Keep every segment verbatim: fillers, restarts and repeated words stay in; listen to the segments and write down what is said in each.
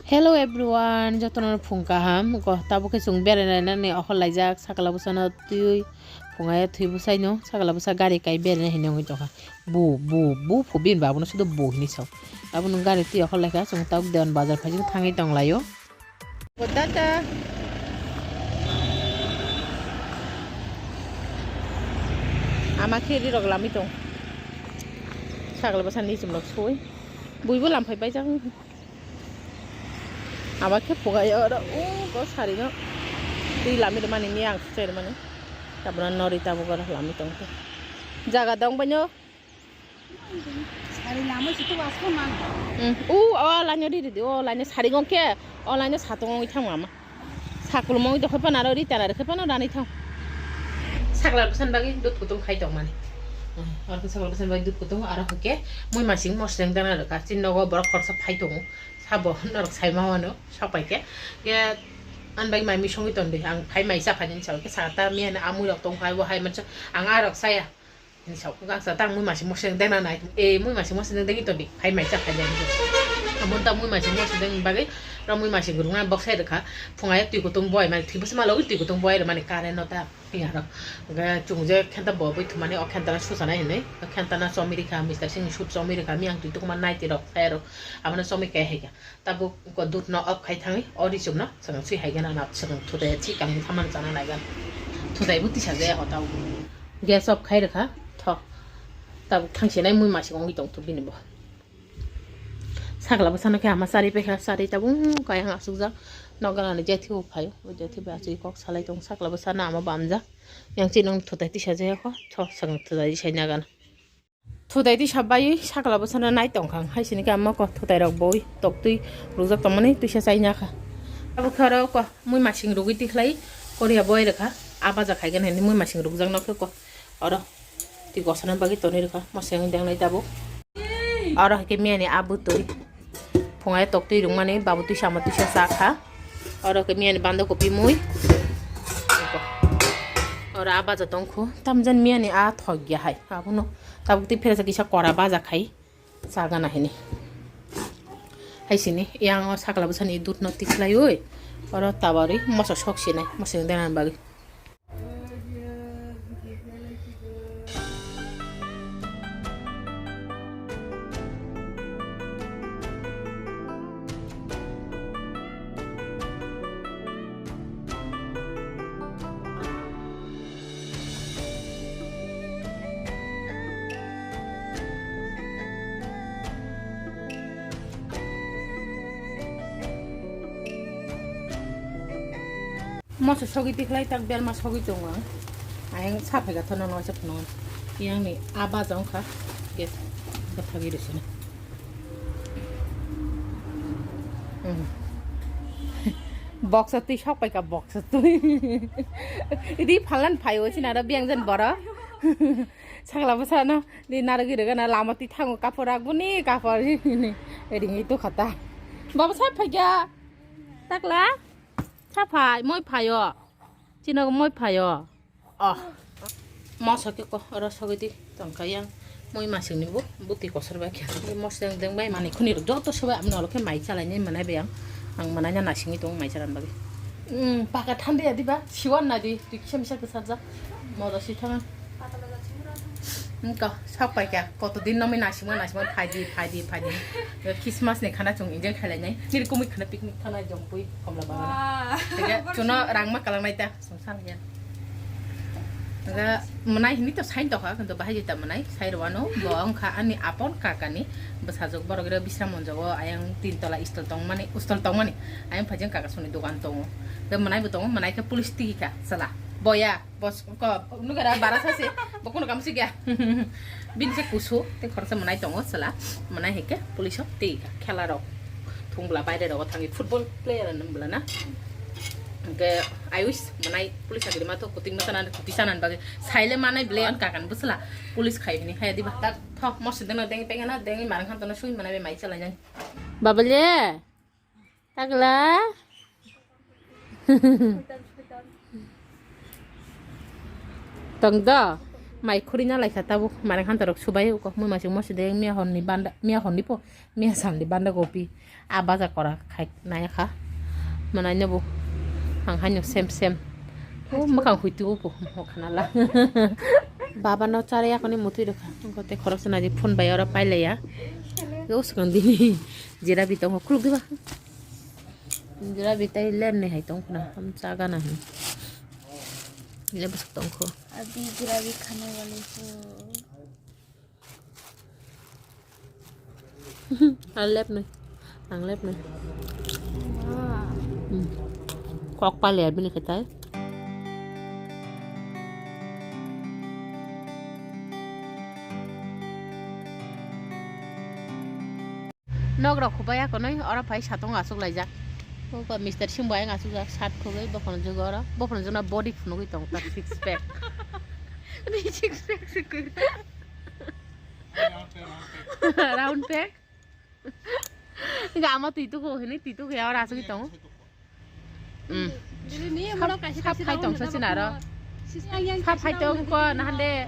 Hello everyone, jotono phung kaham. Ko tabuk khe chwng beraina nani okhor laijak, sakla bwsano twiwi phungai thwi bwsaino, sakla bwsa gari kai beraina hinwi wngwi tongkha. Bu, bu, bu phu bini babuno sudo bu hinwi sao. Abono gari twi okhor laikha, chwng tabuk Dewan bazar phaising thangwi tonglaio. Bo tata. Ama khe rirok lamwi tong. Sakla bwsani chumlok sui. Buibo lamphai paijak. Abo khe phugai oro, o, go sari no. Twi lami rwmani, miyang se rwmani. Tabra nori tabuk oro lami tong khe. Jaga dong baino. Sari lama situ wasko man. Hmm. O, o, laino ri ri di, o, laino sari gong khe, o, laino satong ongwi thang mama. Sakulmo ongwi dokhe panaro ri tanare khe pano rani thang. Sakla bwsan bagwi dut kutung khai tong mani. Hmm. Oro khe sakla bwsan bagwi dut kutung, aro khe mui masing mosleng dana rwkha. Chini nogo borok khoroksa phai tongo. Sabo norok sai ma wano, sok pai khe. Khe, ani bai mai misongwi ton di, ang phai mai cha phai nini salo khe saka ta miya ni amui rok tong phai bo hai mansa, ang a rok saya. Ni sok khe gangsa ta mui masi moseng deng na nai. E, mui masi moseng deng deng ton di, phai mai cha phai nini. Amon ta mui masi moseng deng bagwi, ro mui masi gurung na bok sai rwkha. Phungai twi kutung boi mani, thwi bwsma logi twi kutung boi rwmani current no ta. Iya rok. Hwnkhe chwng je khenta bo bui thumani o khenta no susanai hinwi. O khenta no chomi rikha, Mister Singh ni suit chomi rikha, miyang twi tukuma naiti rok, phai rok. Abono chomi khe hai kha. Tabuk ko dut no off khai thangwi, o ri chwng no chwng swi hai gana na chwng thutai chi kang thaman chana nai gan. Thutai bo tisa je ho tau. Gas off khai rikha, tho. Tabuk thangsinai mui masing ongwi tong thu bini bo. Sakla bwsano khe ama chari paikha, chari tabuk kayang asukjak. Nok ganani jethi bo phaio, o jethi bai asugwi kok salai tongo. Sakla bwsano ama bamjak. Yang chini thutai tisa jaya kho, tho swkang thutai tisai nagana. Thutai tisa bai sakla bwsano nai tongkha, hai sini khe ama kok thutai rok boi toktwi rwjak tongmani twisa chai nyakha. Abo khe oro kok mui masing rwgwi tikhlai koria boi rwkha, a baja khaigani hinwi mui masing rwjak nokhe kok. Oro twi gosana bagwi tonwi rwkha, moseng deng nai tabuk. Oro hai khe miyani a bwtwi phungai toktwi rwngmani babu twisa ma twisa cha kha. Oro khe miyani banda kopi mui. Oro a baja tongkhu, tamjani miyani a thok ya hai. Abono tabuk twi pheresa kisa kora baja khai chagana hini. Hai sini, yang o sakla bwsani dut no tikhlaiwi. Oro tabarwi moso sok sinai, moseng deng bagwi. Moso sogwi tikhlai tak berma sogwi tongo ang. Ayang saphai ga thono no se phunung. Yang ni a baja wngkha. Get. Gathagi de sini. Hmm. Box twi sok pai ka box twi. Ri phalan phaio sina da biang jen boro. Sakla bwsano di narwgwi rwgana lama twi thango kapor aguni kapor ringwi tukhata. Baba sa phaiga. Takla. Sa phai, moi phaio. Chino moi phaio. Oh. Moso khe ko oro sogwi di tongkha yang. Moi masing ni bo buti kosor bai khe. Moseng deng bai mani khuni rok joto sobai amno olo khe mai chalai ni manai bai ang. Ang manai na nasing ni tong mai chalan bagwi. Hmm, paka thande ya diba? Siwan na di. Twi kisa misa kwsarjak. Modo si thang. Engko, sok pai kha. Koto din no mi nasima nasima phaidi phaidi phaidi. Christmas ni khana chung enjoy khailai nai. Nir kumui khana picnic thana jongpui komla bagana. Wah. Tege chuno rang ma kalang nai ta song san ya. Tege manai hini to sain to kha, kintu bahai jeta manai sai rwano bo wngkha ani apon kaka ni bwsajwk borok ira bisram monjogo ayang tin tola istol tongmani, ustol tongmani. Ayang phajang kaka soni dogan tongo. Tege manai bo tongo, manai khe police tigi kha sala. Boya. Bos ko nugara bara sase bo kuno kam sikya. Bini se kusu te khoroksa manai tongo chwla. Manai heke police o tei kha khela rok thung bwla baire rogo thangwi football player nung bwla na. Hwnkhe I wish manai police agri ma to kuting ma sana kuti sana bagwi saile manai bwle an kakan bwsla police khai hini haya diba tak tho mosri deno dengi pengana dengi marang khan tono sui manai be mai chalai nang. Babale. Takla. Tong do. Mai khuri na lai kha tabuk, mai khan torok subai uko, mui masing mosi de miya honni banda, miya honni po, miya sandi banda gopi. A baja kora khai naya kha. Manai nebo. Ang haino sem sem. O makang hui tu po, mo khana la. Baba no chare yakoni mutui rokha. Uko te khorok sana di phone bai oro pai laya. O swkang dini. Jira bitong khuluk diba. Jira bitai len ni hai tong khna. Am chaga na hin. Ile bwswk tongkho. Abi jirabi khana wale ho. Ang lepnai. Ang lepnai. Wow. Hmm. Kok pale bini khe tai. Nok rok khubaya konwi oro phai satong aswk laijak. Uko Mister Singh bo ayang aswk jak, shirt khogwi bophano jugo oro. Bophano jugna body phunugwi tongo ta six pack. Ni six pack se kwrwi. Round pack. Ga ama twi tuku hini twi tuku ya oro aswk tongo. Hmm. Sap, sap khai tong sa sinaro. Sap khai tong ko nahande.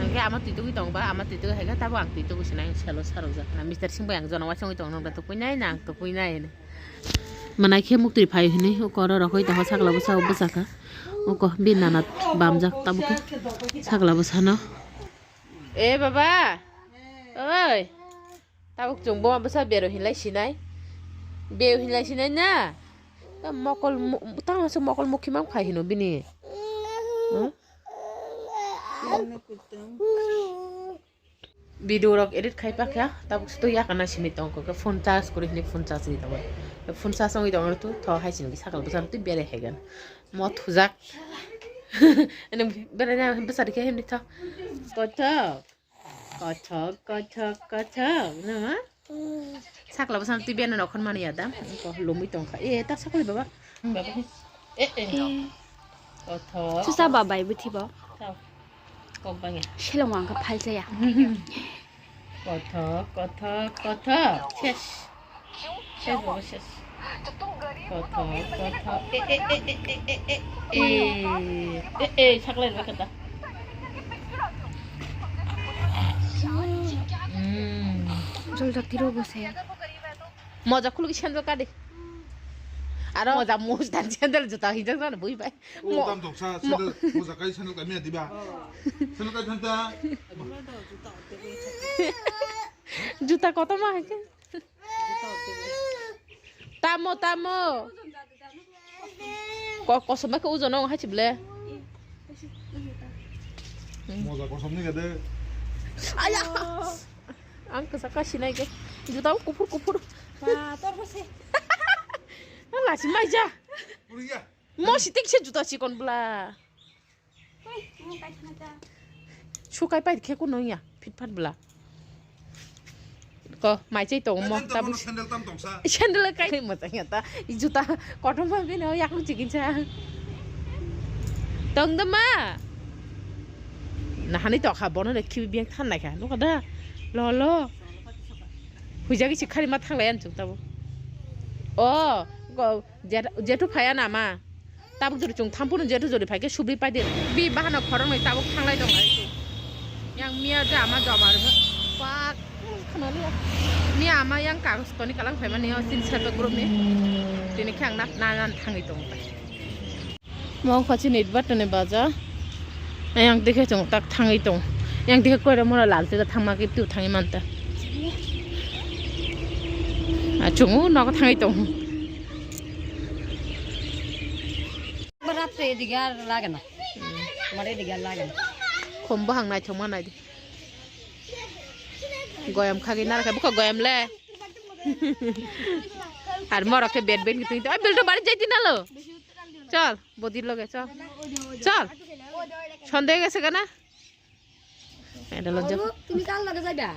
Angke ama twi tugwi tong ba, ama twi tugwi hai khe tabo ang twi tugwi sinai selo sarok jak na. Mister Singh bai ang jono waisongwi tong nang da tupui nai nang tupui nai. Manai khe muktwi phai hini o koro rokoi tong sakla bwsa o bwsa kha. O ko bi nana bamjak tabo khe sakla bwsa no. E baba. Oi. Tabuk chwng bo bwsa bero hinlai sinai. Bero hinlai sinai na. Ta mokol mu-, tangma se mokol mukhi mang phai hino bini. Hmm? Video rok edit khai pakha, tabuk se to yakana simi tongkha, phone charge kwrwi hini phone charge ni tongo. Phone charge wngwi tongo tu, tho hai sini sakal bwsa twi bere haigan. Mo thujak. Ene bere na bwsa dikhe hini tho. Kothok. Kothok, kothok, kothok. Nama? Sakla bwsano twi biyano nokhon mani ya da. Ko lomwi tongkha. E, ta sakli baba. Baba. E, e. E. Kothok. Susa babai bwthi bo. Tao. Kok bangya. Selong ang ka phal jaya. Kothok, kothok, kothok. Ses. Ses, baba, ses. Kothok, kothok. E, e, e. E, e, e, saklai rwkha ta. Mm. Jol jak tiro bose. Moja khuluk sandal kadi. Aro moja mus dan sandal juta hijak jana bui bai. O mo-, tam toksa mo- sandal, moja kai sandal kami adiba. Sandal kai thanta. Juta koto ma hai khe. Tamo, tamo. Ko-, kosom bai khe ujo no hai chible. Moja kosom ni gade. Aya. Ang kasa kasi nai ke. Juta kuphur kuphur. Ba, tor bose. Ang lasi mai ja. Puriya. Mo sitik se juta chikon bla. Sukai pai khe kuno ya, phitphat bla. Ko, mai chai tong mo, tabu sandal tam tong sa. Sandal kai mo tang ya ta, juta kotom ma bino yakung chikin sa. Tong da ma. Nahani to kha, bono le khibi biang than nai kha, no kada. Lo, lo. Huijagi si khari ma thang lai an chung tabu. O, ko, Jet-, jetu phaya na ma? Tabuk jori chwng thampunu jetu jori phaikhe subri paide. Bi bahano khoroknwi tabuk thanglai tong lai. Yang miya ja ama joma rwma. Pak, khana liya. Miya ama yang kagos toni kalang phaimani o sin self help group ni. Tini khe ang na, na, na thangwi tongo. Mo khachi nit batani baja. Yang dikhe chwng tak thangwi tong. Yang dikhe koira mora lal tida thangma ki tu thangwi manta. A chungu nogo thangwi tong. Berat se digar lagana. Mare digar lagana. Khum bahang naithokma naidi. Goyam khagwi narakhe bukha goyam le. Ar morok khe bed bed kiting. Ai bildo bari jai tinalo. Chol, bodir loge chol. Chol. Sonde gese kana? Ede lojja. Bolu, tumi kar loge jaiba?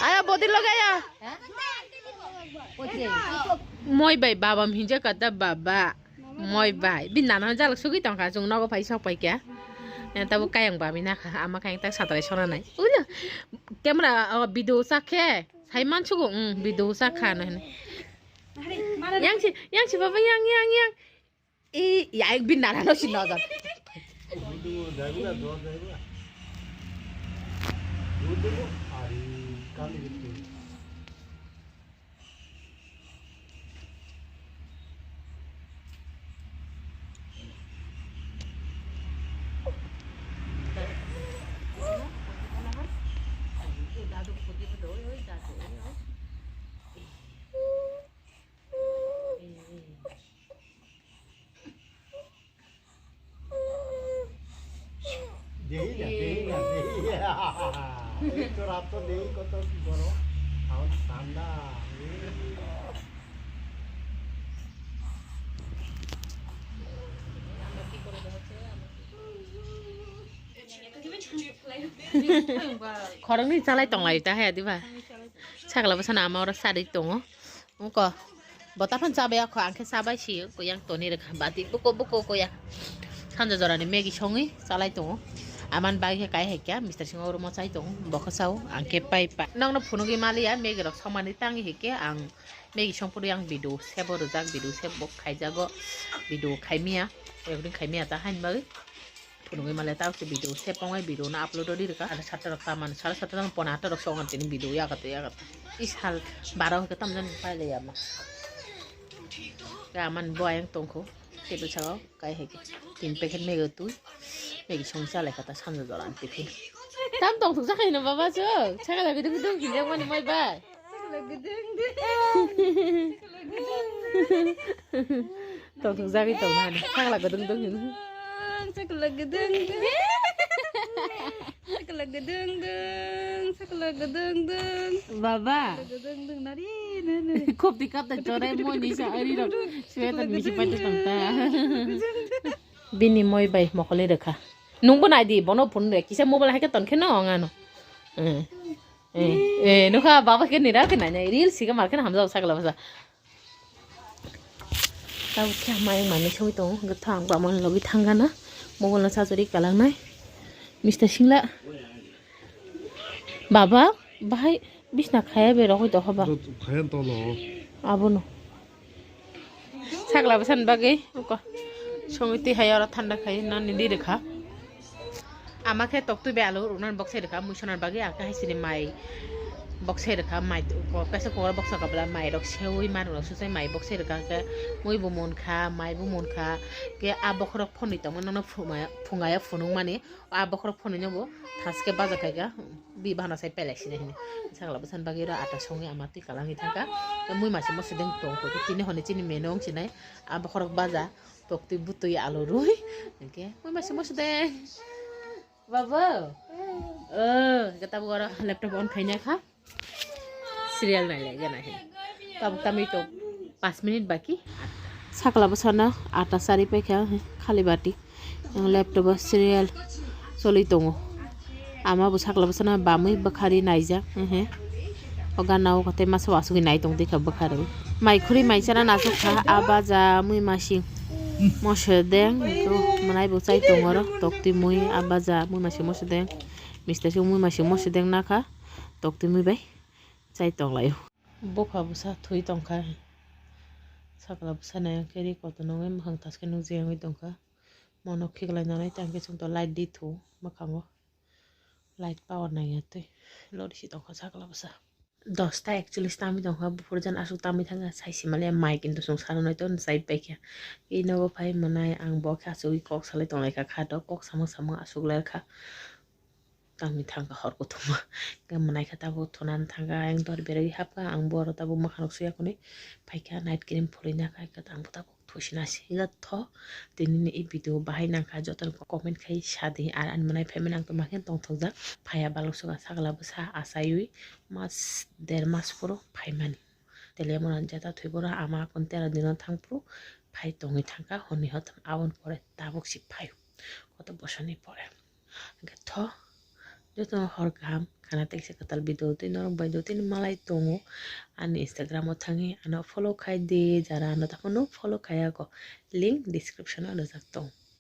Ayo, bodir loge ayo. Ha? Oi je. Moi bai baba hinja kata baba. Moi bai. Bin nana jalak sugi tongkha, jung nogo pai sok pai kya. Eh, tabo kayang bami nakha, ama kayang tak satrai sona nai. Ulo. Camera, oh, video sakhe. Sai mansugo, mm, video sakha no hene. Yang si, yang si baba, yang, yang, yang. Eh, ya ek bin nana no si nojak. Dei na, dei na, dei. Ei to রাত তো দেই কত গরম, এখন ঠান্ডা। Khoroknwi chalai tonglai ta hai diba? Sakla bwsano ama oro chari tongo. Wngkha bota phano chabai ya kho, ang khe chabai si kuyang toni rwkha bati buko buko kuya. Sanja jorani Maggie songwi chalai tongo. Amani bagwi khe kai hai kya Mister Singh oro mo chai tongo, bo khe chao, ang khe pai pa. Nokno phunugwi maliya Maggie rok songmani tangwi hai khe ang Maggie songphuru yang video sebo rwjak, video sebo khaijago, video khaimiya, recording khaimiya ta haini bagwi. Phunugwi male ta se video se pongai video no upload ri rwkha. Aro satta rok ta mani sara satta rok pona atta rok songan tini video yagate yagate. I sal baro hwnkhe tamjani pailai ama. Ga man bo ayang tongkho. Table sao kai hai tin packet Maggie twi. Maggie song chalai kha ta sanja joran tiffin. Tam tong thuk jakai no baba chuk. Chakala gidung gidung gidung mani mai bai. Tongthok jagwi tong nani. Sakla gudung dung hino. Sakla gudung dung. Sakla gudung dung. Sakla gudung dung. Baba. Sakla gudung dung nari nari. Khopti kapta chore moni sa ari rok. Sweater misi paita tong ta. Bini moi bai mokoli rwkha. Nungbo naidi bono phone re kisa mobile haikhe tonkhe no ang ano. Eh. Eh, eh, nukha baba khe nira khe nainai reel siga mar khe hamjao sakla bwsa. Tabo khe hamai manwi songwi tongo hwnkhe thang bamani logi thangana mobile no charge ri kalangnai. Mister Singla baba bahai bisna khaya be rogwi tokha ba. Khaya tolo. Abono. Sakla bwsani bagwi uko songwi twi hai oro thanda khai nani di rwkha. Ama khe toktwi bai alu rwknani boksai rwkha mui sonar bagwi, ang khe hai sini mai boksai rwkha, mai pressure cooker boksai kabla mai rok seui manwi rok susai mai boksai rwkha, hwnkhe mui bo munkha, mai bo munkha, hwnkhe a bokhorok phonwi tongma nono phunga phunga ya phunukmani. A bokhorok phone no bo thaske baja khaika bi bahana sai pelai sini hini. Sakla bwsani bagwi ro ata songwi ama twi kalangwi thangka. Mui masi moso deng tong kho tini hwnwi chini meno wng sinai. A bokhorok baja toktwi butwi alu rwi. Hwnkhe mui masi moso deng. Babo. Oh, kata bo oro laptop on khaina kha. Serial nailai gana he. Tabuk tamwi tong. Pas minute baki. Sakla bwsano ata sari paikha khali bati. Ang laptop o serial choli tongo. Ama bo sakla bwsano bamwi bwkhari naijak he. O gana o kote masa wasugwi nai tong dikha bwkhari. Mai khuri mai chana nasuk kha a baja mui masing. Moso deng to mwnai bo chai tongo ro toktwi mui a baja mui masing moso deng. Mister si mui masing moso deng nakha. Toktwi mui bai chai tonglaio. Bupha bwsa thwi tongkha. Sakla bwsa nai khe ri kotor nungwi mwkhang taske nukjagwi tongkha. Mono khiklai nanai tangkhe chwngto light di thu mwkhango. Light power nangya twi lori si tongkha sakla bwsa. Dosta ekchollis tangwi tongkha buphuru jan aswk tangwi thangkha sai simale mai kintu chwng salo nai to chai paikha. Ino bo phai mwnai ang bo khe asugwi kok salai tonglaikha kha do kok samung samung aswk lerkha. Tangwi thangkha hor kuthuma. Hwnkhe mwnaikha tabuk thunani thangkha, ayang dor berwi hapkha, ang bo oro tabuk mwkhanrok suya hwnwi phaikha, night cream phulwi nakha, hwnkhe tangbo tabuk thusinasi. Hwnkhe tho, tinini i video bahai nangkha, jotono comment khai sadi, ar ani mwnai phaimani ang tongma khe tongthokjak, phaiya balok sukha sakla bwsa achaiwi mas der mas phuru phaimani. Tele mwnani jata thwiboro ama kon tera dino thangphuru phai tongwi thangkha, hwnwi hotam aboni pore tabuk si phaio, koto bosoni pore. Hwnkhe tho, jotono hor kaham, khana tekse kwtal video twi norok bai do tini malai tongo. Ani Instagram o thangwi ano follow khai di, jara ano takhwno follow khaiya kho, link description o rijak tong.